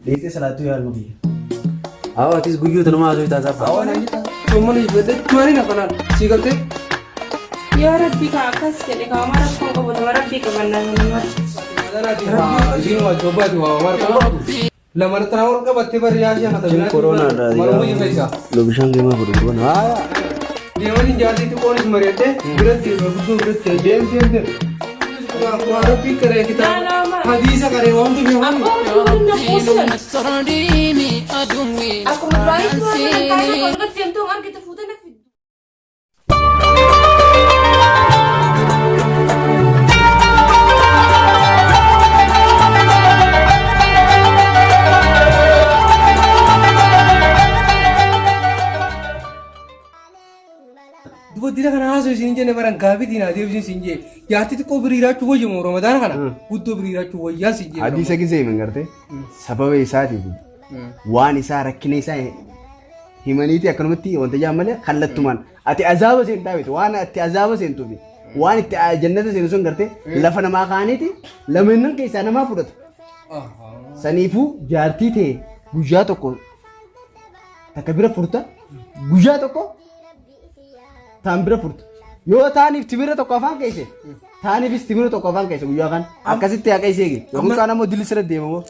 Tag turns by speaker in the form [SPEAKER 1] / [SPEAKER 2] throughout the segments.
[SPEAKER 1] Dheeyxee salaattuu yaa ilma kiyya.
[SPEAKER 2] Awwa atis guyyuu tanuma haasoo itaa sabbaa.
[SPEAKER 1] Awwa naan jettaa.
[SPEAKER 3] Soomana jibadhe maaliin hafanaan sii galtee?
[SPEAKER 4] Yaa Rabbi kaa akkas jedhe kaa homaa rakkoon qabu tama Rabbii qabannaa kanumatti.
[SPEAKER 3] Isiin waa jobbaati waa waa qabatu. Lama tanaa wal qabattee bari yaa ishee
[SPEAKER 2] Jin koronaa dha.
[SPEAKER 3] Maluma wayya keessa.
[SPEAKER 2] Lo bishaan deemaa godhu goona. Haaya.
[SPEAKER 3] Deemanii jaartii xiqqoonis mari'adhee biratti guddoo biratti deem deem deem. Waa rabbii qaree kitaaba hadiisa qaree waan hundi beekamu.
[SPEAKER 4] Abboo na buusan. Akkuma duraanitti waan kana taa'ee tokko irratti deemtuu argitu fuutee na fiddu.
[SPEAKER 3] Duba dila kana haasoo isin jenne baran gaafitiin haa deebisin isin jee. Jaartii xiqqoo biriiraachuu wayya moo Ramadaan kana guddoo biriiraachuu wayyaan isin jee.
[SPEAKER 1] Hadiisa gisee himan gartee sababa isaatiif waan isaa rakkina isaa himaniiti akkanumatti wanta jaan malee kallattumaan ati azaaba seentaa miti waan ati azaaba seentuufi waan itti jannata seenu sun gartee lafa namaa kaaniiti lameennan keessaa namaa fudhata. Saniifuu jaartii ta'e guyyaa tokko takka bira furta guyyaa tokko taan bira furta yoo taaniif timira tokko afaan keesse taaniifis timira tokko afaan keesse guyyaa kan akkasitti haqa isee eegi yookiin kaan ammoo dilli sirra deema moo.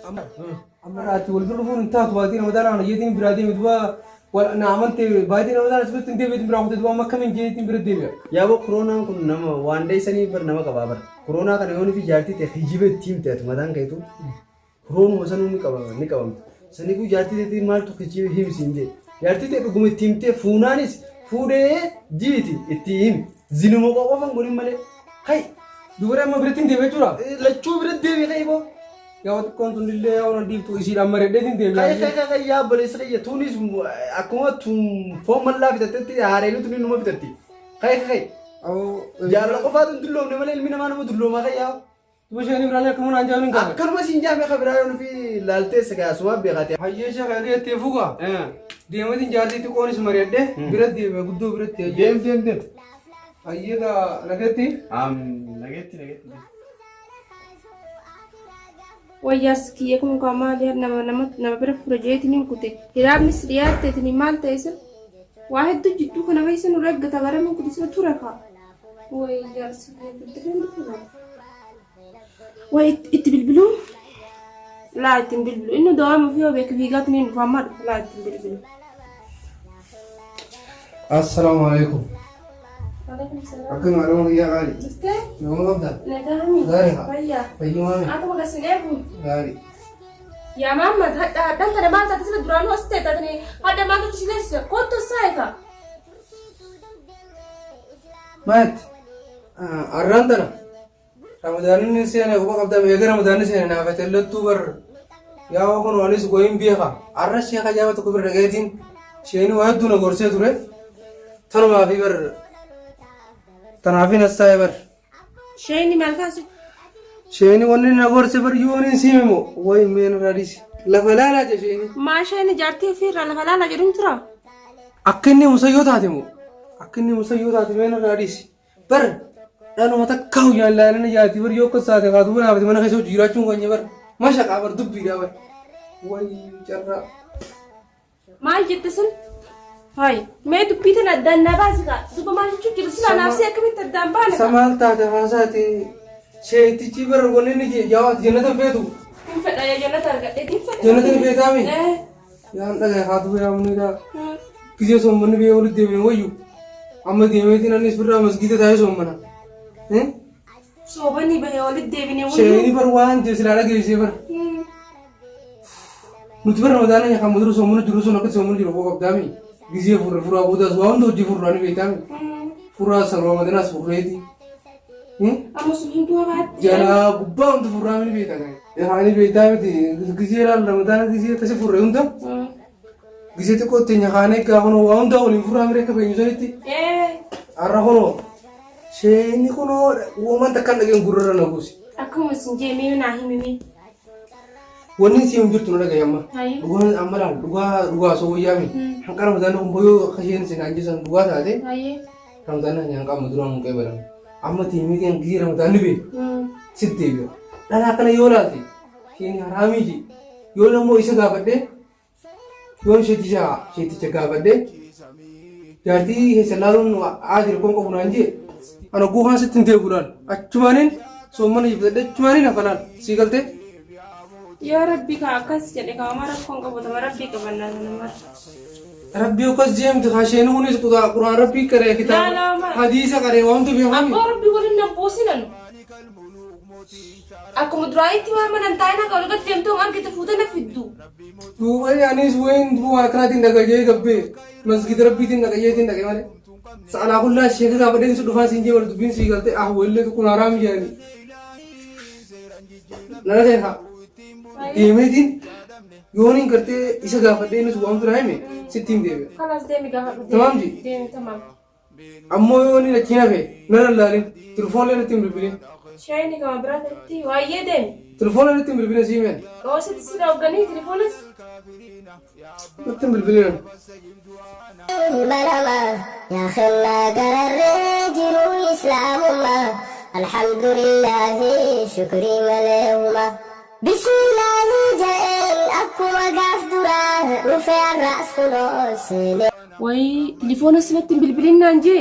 [SPEAKER 3] Amma ati wal bira dhufuun hin taatu baatii Ramadaana kana jeetiin biraa deeme duba wal na amante baatii Ramadaana as biratti hin deebi'eetiin biraa kute duba amma akkamiin jeetiin bira deebi'a.
[SPEAKER 1] Yaaboo koronaan kun nama waan dheessanii bar nama qabaa bar. Koronaa kana yoo fi jaartii ta'e hijiba itti himte ati mataan keetu koroonuma sanuu ni qabama ni qabamta. Saniifuu jaartii ta'eetiin maaltu hijiba himi siin jee. Jaartii ta'e dhuguma itti himtee fuunaanis fuudhee jiiti itti himi. Zinuma qofan godhin malee. Kai
[SPEAKER 3] Dubara amma biratti hin deebi'e jechuudha.
[SPEAKER 1] lachuu biratti deebi kai boo.
[SPEAKER 3] Yaa xiqqoon tun illee yaa waan dhiiftu isiidhaan mareedheetiin
[SPEAKER 1] Kai
[SPEAKER 3] deebi'a.
[SPEAKER 1] kai kai kai yaa obboleessa kiyya tuunis akkuma tun foon mallaa fitattetti haareenuu tuni numa fitatti. Kai kai kai. Jaalala qofaatu hin dulloomne malee ilmi namaa nama dulloomaa kai yaa.
[SPEAKER 3] Duba isheen biraalee akkuma naan jaaluun hin qabu.
[SPEAKER 1] Akkanuma siin jaame ka biraa yoo nufi laaltee sagaa sumaa beekaate.
[SPEAKER 3] Hayyee ishee kan jettee fuugaa. Deematiin jaartii xiqqoonis mari'adhee bira deebi'a guddoo biratti hayyee.
[SPEAKER 1] Deem deem deem.
[SPEAKER 3] Hayyee gaa nageetti.
[SPEAKER 1] Nageetti nageetti.
[SPEAKER 4] Wayyaas kiyya kun kaa maali nama nama nama bira fura jeetiin hin kute. Hiraabnis dhiyaatteetiin maal ta'e sin waa hedduu jidduu kana keessa nu eeggata gara min kute sila ture kaa. Wayyaas kiyya bilbileen dhufu. Way itti bilbiluu laa ittiin bilbilu inni dawaama fi yoo beeku fiigaatiin hin dhufa ammaa dhufa laa ittiin bilbilu.
[SPEAKER 3] Assalaamu alaikum.
[SPEAKER 4] Alaikum salaam.
[SPEAKER 3] Akkam haadha kiyyaa qaali.
[SPEAKER 4] Dhuftee?
[SPEAKER 3] Nama qabdaa?
[SPEAKER 4] Nagaami.
[SPEAKER 3] Gaarii haa.
[SPEAKER 4] Fayyaa.
[SPEAKER 3] Fayyumaami.
[SPEAKER 4] Atuma gasin eegu.
[SPEAKER 3] Gaarii.
[SPEAKER 4] Yaa Mahammad hadha hadhaan tana maal taate sila duraanuu as ta'e taatanii hadha maal taate si leessisa kottu saayika.
[SPEAKER 3] Maati. Arraan tana. Ramadaanni seene quba qabdaa eega ramadaanni seene naaf atellattuu bar yaa kun anis goyin beeka arra sheeka jaaba tokko bira dhagayeetiin sheeni waa hedduu na gorsee ture tanumaa fi bar tanaafin as taa'e bar
[SPEAKER 4] Sheeni maal kaasu?
[SPEAKER 3] sheeni wanni na gorse bar yoon hin siime moo wayi meen irraa dhiisi lafa laalaa jee sheeni
[SPEAKER 4] Maa sheeni jaartii ofiirraa lafa laalaa jedhuun tura.
[SPEAKER 3] akka inni musayyoo taate moo akka inni musayyoo taate meen irraa dhiisi Bar dhaluma takka guyyaan laalina jaati bar yoo akkas taate kaatu bira haafte mana keessa hojii jiraachuun keenya bar mashaqaa bar dubbiidha bar. Wayi carraa.
[SPEAKER 4] Maal jette sun? Hayi, mee dubbii tana addaan naa baasi kaa. Duba maal jechuu jira? Silaa naaf si akkamitti addaan baana
[SPEAKER 3] Isa
[SPEAKER 4] kaa.
[SPEAKER 3] maal taate haasaati sheetichi bar wanni inni jee jawaati jannata hin feetu.
[SPEAKER 4] Hin fedha yaa jannata argadhe hin fedha.
[SPEAKER 3] Jannata hin feetaami.
[SPEAKER 4] Eh.
[SPEAKER 3] Yaan dhagaye haatu biraa muniidha. Gizee soommanni biyya walitti deemne wayyu. Amma deemeetiin anis birraa masgiida taa'ee soommana.
[SPEAKER 4] Soobanii bahee walitti deebine wayyu.
[SPEAKER 3] Sheeyini bar waan jee silaa dhageessee bar. Nuti bar ramadaana kan mudura soommana jiru sun akkatti soommana jiru koo qabdaami. Gizee furre furaa boodaas waa hunda hojii furraa ni beektaami. Furaa san ramadanaas furreeti.
[SPEAKER 4] Amma sun hunduu habaatti.
[SPEAKER 3] Jalaa gubbaa hundi furraa ni beekta. Ani beektaa miti gizee laal ramadaana gizee akkasi furre hunda gizee xiqqoo teenya kaanee gaa kunoo waa hunda waliin furraa mire akka beenyu sanitti har'a kunoo sheeni kunoo uuman takkaan dhageen gurrarra na buuse.
[SPEAKER 4] Akkuma isin jee mee naa himimi.
[SPEAKER 3] Wanni si hin jirtu na dhagaye amma.
[SPEAKER 4] Hayi.
[SPEAKER 3] Dhugaan amma laal dhugaa dhugaa osoo wayyaami. Hanqa ramadaana kun boyoo akka isheen isin anjisan dhugaa taate
[SPEAKER 4] Hayi.
[SPEAKER 3] ramadaana nyaan qaama duraan hin qeebalamu. Amma tiimii keen gizee ramadaanni bee. Sitti deebi'a. Dhala akkana yoo laalte isheen haraamii jee. Yoon ammoo isa gaafadhee yoon sheeticha sheeticha gaafadhee jaartii keessa laaluun aadi rakkoon qabu naan jee ana guukaan sitti hin deebi'u laal achumaaniin soommana jibbatadhee achumaaniin hafa laal sii galtee.
[SPEAKER 4] Yaa rabbi kaa akkas jedhe kaa homaa rakkoon qabu tama rabbii qabannaa sana mara.
[SPEAKER 3] Rabbii akkas jeemti kaa sheeni kunis quraan rabbii qaree kitaaba
[SPEAKER 4] Laa, laa,
[SPEAKER 3] hadiisa qaree waan hunda beekami.
[SPEAKER 4] Abboo rabbii waliin nan buusinan. Akkuma duraanitti waan mana hin taa'in akka walgatti deemtuu argite fuutee na fiddu.
[SPEAKER 3] Duuba anis wayin duuba waan akkanaatiin dhagayee gabbee masgida rabbiitiin dhagayeetiin dhaqe malee. Sa'alaa kullaa sheeka gaafadheen si dhufaa siin jee wal dubbiin sii galtee ah wallee kun haraam jedhani. Nana ta'e haa deemeetiin yooniin gartee isa gaafadhee innis waan biraa hime sitti hin deebi'a.
[SPEAKER 4] Kalaas deemi gaafadhu.
[SPEAKER 3] Tamaam ji?
[SPEAKER 4] Deemi tamaam.
[SPEAKER 3] Ammoo yoo inni achiin hafe narra hin laalin telefoona irratti hin bilbilin.
[SPEAKER 4] Shaayini kama biraa ta'etti waa'ee deemi.
[SPEAKER 3] Telefoona irratti hin bilbilin sii meen.
[SPEAKER 4] Oositti si dhoogganii telefoonas.
[SPEAKER 3] Irratti hin bilbilin.
[SPEAKER 5] Banama yaa kennaa gararree jiruu islaamummaa alhamdulillaahi shukrii malee huma bismillaahi ja'een akkuma gaaf duraa dhufe har'as kunoo seenee.
[SPEAKER 4] Wayii tilifoona sinatti hin bilbilin naan jee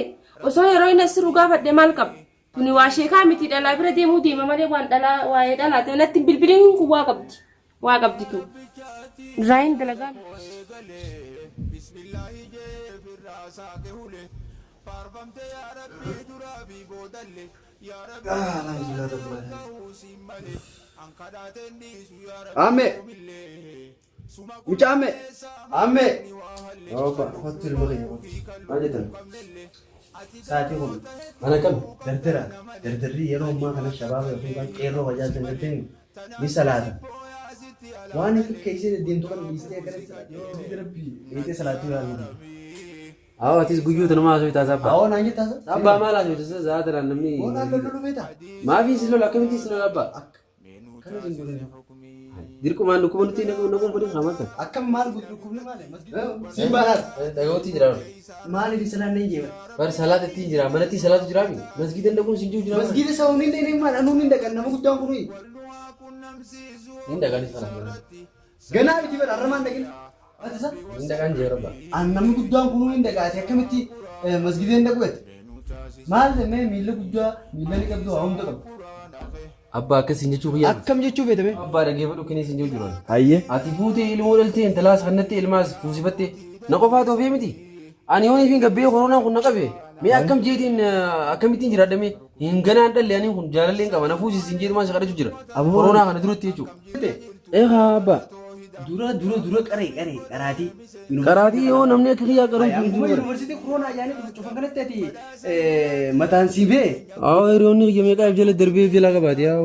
[SPEAKER 4] osoo yeroo inni as jiru gaafadhe maal qaba tuni waa sheekaa miti dhalaa bira deemuu deema malee waan dhalaa waa'ee dhalaa ta'e natti hin bilbilin kun waa qabdi waa qabdi tun raayin dalagaa
[SPEAKER 1] Amme. Mucaa ammee! Ammee!
[SPEAKER 2] Abba.
[SPEAKER 1] Kottu ilma kiyya kottu.
[SPEAKER 2] Maal jettan?
[SPEAKER 1] Sa'aatii kun
[SPEAKER 2] Ana kam?
[SPEAKER 1] dardara. Dardarri yeroo ammaa kana shabaaba yookiin kan qeerroo wajaajjan gartee ni salaata. Waan ifi keessee deddeemtu kana dhiistee akkanatti salaatu. Rabbii dhiistee salaatuu yaaluu.
[SPEAKER 2] Awwa atis guyyuu tanuma haasoo itaa sabbaa.
[SPEAKER 1] Awwa naan jettaa sa?
[SPEAKER 2] Abbaa maal haasoo itaa saa tanaan namni.
[SPEAKER 1] Boonaan loluu beektaa?
[SPEAKER 2] Maafii si lola akkamitti si lola abbaa?
[SPEAKER 1] Kana sin godhin.
[SPEAKER 2] Dirqumaan dhukkuba nuti naquun fudhin haa maal
[SPEAKER 1] Akkam maal dhukkubni maali? Siin baalaas.
[SPEAKER 2] Dhaga'uutti jira.
[SPEAKER 1] Maaliif salaan hin jeeman?
[SPEAKER 2] Bar salaata ittiin jira manatti salaatu jira mi? Masgiida dhaquun sin jiru jira.
[SPEAKER 1] Masgiida sababni hin dhaqne maal? Anuun hin dhaqan nama guddaan kun.
[SPEAKER 2] Hin dhaqanis kana.
[SPEAKER 1] Ganaa miti bara arramaan dhaqin. Ati isa?
[SPEAKER 2] Hin dhaqan jee rabba.
[SPEAKER 1] An namni guddaan kun hin dhaqaate akkamitti masgiida hin dhaqu jette? Maal mee miila guddaa miila ni qabdu haa hunda qabdu.
[SPEAKER 2] Abbaa akkasiin jechuu kiyyaa.
[SPEAKER 1] Akkam jechuu feete mee?
[SPEAKER 2] Abbaa dhaggeeffadhu kennee siin jiru jiran.
[SPEAKER 1] Hayyee.
[SPEAKER 2] Ati fuutee ilmoo dhaltee intalaas kannatti ilmaas fuusifatte na qofaa toofee miti. Ani yoon ifiin gabbee koronaan kun na qabe mee akkam jeetiin akkamittiin jiraadha mee hin ganaan dhalle ani kun jaalallee hin qaba na fuusisiin jeetumaan si kadhachuu jira. Koronaa kana duratti jechuudha. Eegaa abbaa.
[SPEAKER 1] Dura dura dura qaree qaree qaraatii.
[SPEAKER 2] Qaraatii yoo namni akka kiyyaa qaruu jiru
[SPEAKER 1] Akkuma
[SPEAKER 2] jiru.
[SPEAKER 1] yuunivarsiitii koronaa yaanii dhufu cufan kanatti ati mataan sii bee.
[SPEAKER 2] Awwa hiriyoonni kiyya meeqaa if jala darbee if jalaa qabaate yaa.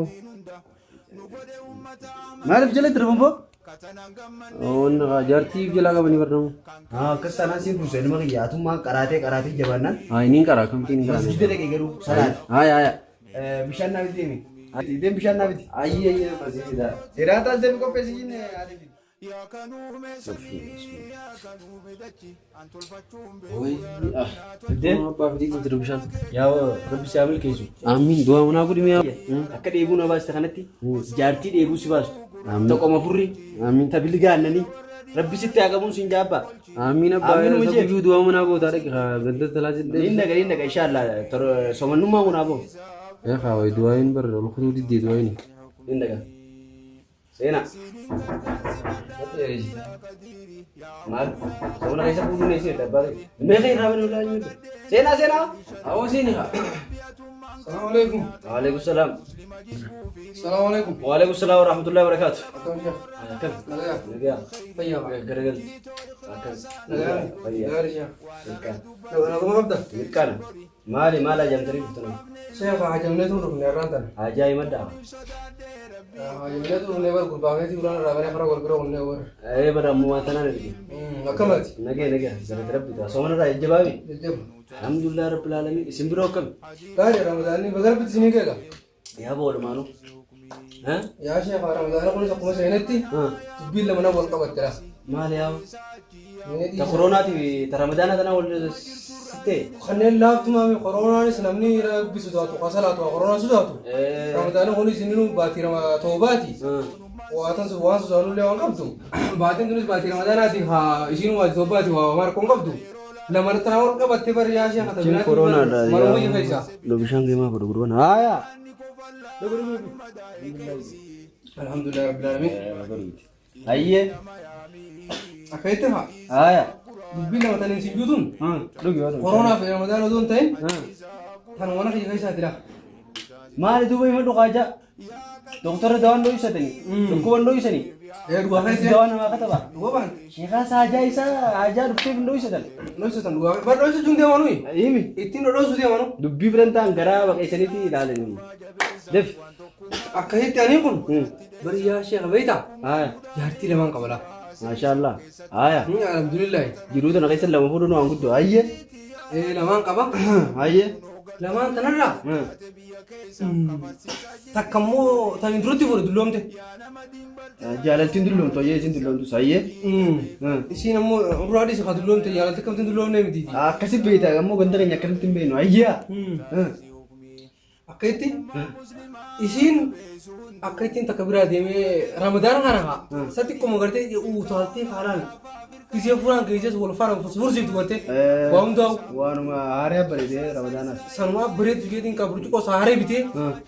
[SPEAKER 1] Maaliif jala darban boo?
[SPEAKER 2] Wanni jaartii if jalaa qabanii barnamu.
[SPEAKER 1] Akkas taanaan siin fuusa ilma kiyya atummaan qaraatee qaraatee jabaannaan.
[SPEAKER 2] Haa inni hin qaraa akkamittiin hin qaraa.
[SPEAKER 1] Masgiida dhaqee garuu salaati.
[SPEAKER 2] Haa yaa yaa.
[SPEAKER 1] Bishaan naa biti deemi. Deem bishaan naa biti.
[SPEAKER 2] Ayyee ayyee barsiisaa.
[SPEAKER 1] Hiraataas deemi qopheessi jenne haati. Yaa rabbi si haa milkeessu.
[SPEAKER 2] Amiin du'aa munaa godhi mi'a.
[SPEAKER 1] Akka dheebuu na baaste kanatti jaartii dheebuu si baastu.
[SPEAKER 2] Amiin.
[SPEAKER 1] Ta qoma furrii.
[SPEAKER 2] Amiin.
[SPEAKER 1] Ta biliga aannanii. Rabbi sitti haa qabuun siin jaabbaa.
[SPEAKER 2] Amiin abbaa
[SPEAKER 1] Amiin
[SPEAKER 2] isa
[SPEAKER 1] hojii.
[SPEAKER 2] guyyuu du'aa munaa gootaa dhaqi haa ganda talaa
[SPEAKER 1] Inni
[SPEAKER 2] jedhee.
[SPEAKER 1] dhaga inni dhaga inshaallah somannummaa kun haa bahu.
[SPEAKER 2] Ee haa wayi du'aa hin barre ol kutuu diddee du'aa hin.
[SPEAKER 1] Inni dhaga. Seenaa. Maal? Soomana keessa fuudhuun eessa jedha abbaa ta'e. Meeqa irraa banuu ilaaluu Seenaa seenaa.
[SPEAKER 2] Awwa seeni haa.
[SPEAKER 3] Salaamu alaikum.
[SPEAKER 1] Waalaikum salaam.
[SPEAKER 3] Salaamu alaikum.
[SPEAKER 1] Waalaikum salaam wa rahmatullahi wa barakaatu.
[SPEAKER 3] Akkam sheekh?
[SPEAKER 1] Akkam.
[SPEAKER 3] Nagayaa.
[SPEAKER 1] Nagayaa.
[SPEAKER 3] Fayyaa maa?
[SPEAKER 1] Garagalti. Akkam.
[SPEAKER 3] Nagayaa.
[SPEAKER 1] Fayyaa.
[SPEAKER 3] Gaarii sheekh.
[SPEAKER 1] Mirqaana.
[SPEAKER 3] Naguma qabda?
[SPEAKER 1] Mirqaana. Maali maal ajamtanii dhuftan?
[SPEAKER 3] Sheekh hajamneetu dhufne har'aan tana.
[SPEAKER 1] Ajaa'iba maddaa.
[SPEAKER 3] Hajamneetu dhufne bar gurbaa keetii ulaan irraa banee fara wal bira kunnee warra.
[SPEAKER 1] Ee bara ammoo waan tanaan erge.
[SPEAKER 3] Akkamati?
[SPEAKER 1] Nagee nagee galata rabbi ta'a. Soomana irraa jajjabaami.
[SPEAKER 3] Jajjaba.
[SPEAKER 1] Alhamdulillah rabbil alamin. Isin biroo akkami?
[SPEAKER 3] Gaarii ramadaanni baga rabbitti isinii keeka.
[SPEAKER 1] Yaa boo walumaanuu.
[SPEAKER 3] Yaa sheekh ramadaana kunis akkuma seenetti dubbiin lama nama wal qabattira.
[SPEAKER 1] Maali yaa? Ta koronaatii ta ramadaana tanaa wal sittee?
[SPEAKER 3] Kanneen laaftumaa koronaanis namni rabbi sodaatu ka salaatu ka koronaa sodaatu. Ramadaana kunis inni nu baatii toobaati. Waa tan waan sosoonullee waan qabdu. Baatiin tunis baatii Ramadaanaati haa isiin waa Itoophiyaati waa waan rakkoon qabdu. Lama tana wal qabattee bari yaa sheekha
[SPEAKER 1] Cin koronaadha.
[SPEAKER 3] Mana hojii keessa.
[SPEAKER 1] Lo bishaan keemaa fudhu gurbaan. Haaya.
[SPEAKER 3] Alhamdulillah rabbil alamin.
[SPEAKER 1] Hayyee.
[SPEAKER 3] Akka itti haa.
[SPEAKER 1] Haaya.
[SPEAKER 3] Dubbiin lama taniin sin juutuun
[SPEAKER 1] Dhugi waan.
[SPEAKER 3] koronaa fi Ramadaan odoo hin ta'in tan mana kiyya keessaati laa.
[SPEAKER 1] Maali duuba hima dhugaa Doktorri dawaan dho'isatanii. Dhukkuban dho'isanii.
[SPEAKER 3] Ee dhugaa keessa.
[SPEAKER 1] Dawaa namaa kataba.
[SPEAKER 3] Dhugaa baan.
[SPEAKER 1] Sheekaas haajaa isaa haajaa dhufteef hin dho'isatan.
[SPEAKER 3] Dho'isatan dhugaa. Bar dho'isachuun deema nuyi.
[SPEAKER 1] Himi.
[SPEAKER 3] Ittiin dhodhoosu deema nu.
[SPEAKER 1] Dubbii biran ta'an garaa baqeessaniiti ilaalanii. Dafi.
[SPEAKER 3] Akka itti aniin kun bari yaa sheekha beektaa
[SPEAKER 1] Haaya.
[SPEAKER 3] jaartii lamaan qaba laa.
[SPEAKER 1] Maashaallah. Haaya.
[SPEAKER 3] Alhamdulillah.
[SPEAKER 1] Jiruu tana keessa lama fuudhuun waan guddoo. Hayyee.
[SPEAKER 3] Ee lamaan qaba.
[SPEAKER 1] Hayyee.
[SPEAKER 3] Lamaan tanarraa takka immoo tan duratti fuudhe dulloomte.
[SPEAKER 1] Jaalaltiin dulloomtu hayyee isin dulloomtus hayyee.
[SPEAKER 3] Isiin ammoo duraa dhiise ka dulloomte jaalalti kamtiin dulloomne miti.
[SPEAKER 1] Akkasi beekta ammoo ganda keenya akkamitti hin beeknu hayyee.
[SPEAKER 3] Akka itti isiin akka ittiin takka biraa deemee Ramadaan kana haa isa xiqquma gartee utaaltee haalaan gisee furaan geesses wal faana fursiiftu gartee waa hundaa'u
[SPEAKER 1] Waanuma haaraa bareedee Ramadaanaas.
[SPEAKER 3] Sanumaaf bareedu jeetiin kan burcuqqoo isaa haree bitee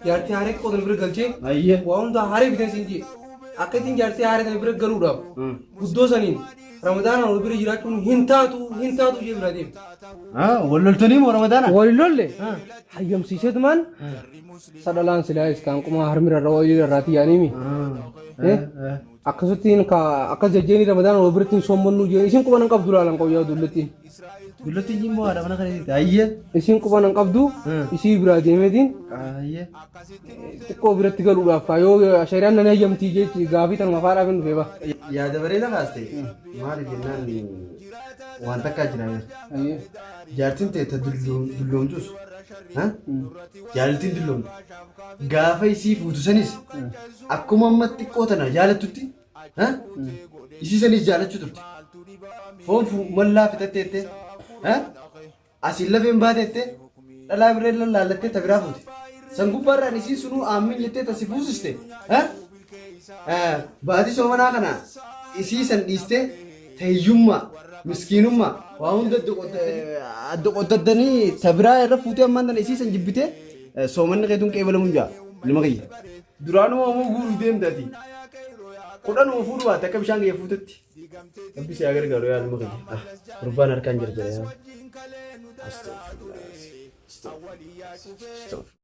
[SPEAKER 3] jaartii haree xiqqoo sana bira galchee
[SPEAKER 1] Hayyee.
[SPEAKER 3] waa hundaa haree bitee siin jee akka ittiin jaartii haree sana bira galuudhaaf guddoo saniin Ramadaanaan wal bira jiraachuun hin taatu hin taatu jee biraa deeme.
[SPEAKER 1] Wal loltanii moo Ramadaana?
[SPEAKER 3] Wal lolle hayyamsiiseetumaan sadhalaan silaa iskaan qumaa harmira irra wayii irraati yaaniimi. Akkasittiin ka akkas jejjeeni Ramadaana wal biratti hin soommannuu jeen isin quba nan qabdu laalan qoyyaa dullattiin.
[SPEAKER 1] Dullatti immoo haadha mana kana Hayyee.
[SPEAKER 3] Isin quba nan qabdu isii biraa deemeetiin
[SPEAKER 1] Hayyee.
[SPEAKER 3] Xiqqoo biratti galuudhaaf yoo shari'aan nan hayyamtii jechi gaafii tanuma faadhaaf hin dhufee ba.
[SPEAKER 1] Yaada bareeda kaaste. Maali jennaan waan takkaa jira. Jaartiin ta'e ta dulloomtus. Jaalaltiin dulloomtu. Gaafa isii fuutu sanis akkuma amma xiqqoo tana jaalattutti isii sanis jaalachuu turte. Foon mallaa fixatteette. Asiin lafeen baateette dhalaa biree lallaallattee ta biraa fuute. San gubbaarraan isiin sunuu aammin jettee ta si fuusiste. Baatii soomanaa kana isii san dhiistee ta hiyyummaa, miskiinummaa waa hunda adda qottattanii ta biraa irra fuutee ammaan tana isii san jibbitee soomanni keetuun qeebalamuun jaa ilma kiyya. Duraanuu hoomuu guuruuf deemte ati. Kudhanuma fuudhu baatte akka bishaan kiyya fuutetti. Rabbi si haa gargaaru yaa ilma kiyya. Ah, gurbaan harkaan jira jira yaa. Astaghfirullah. Astaghfirullah. Astaghfirullah.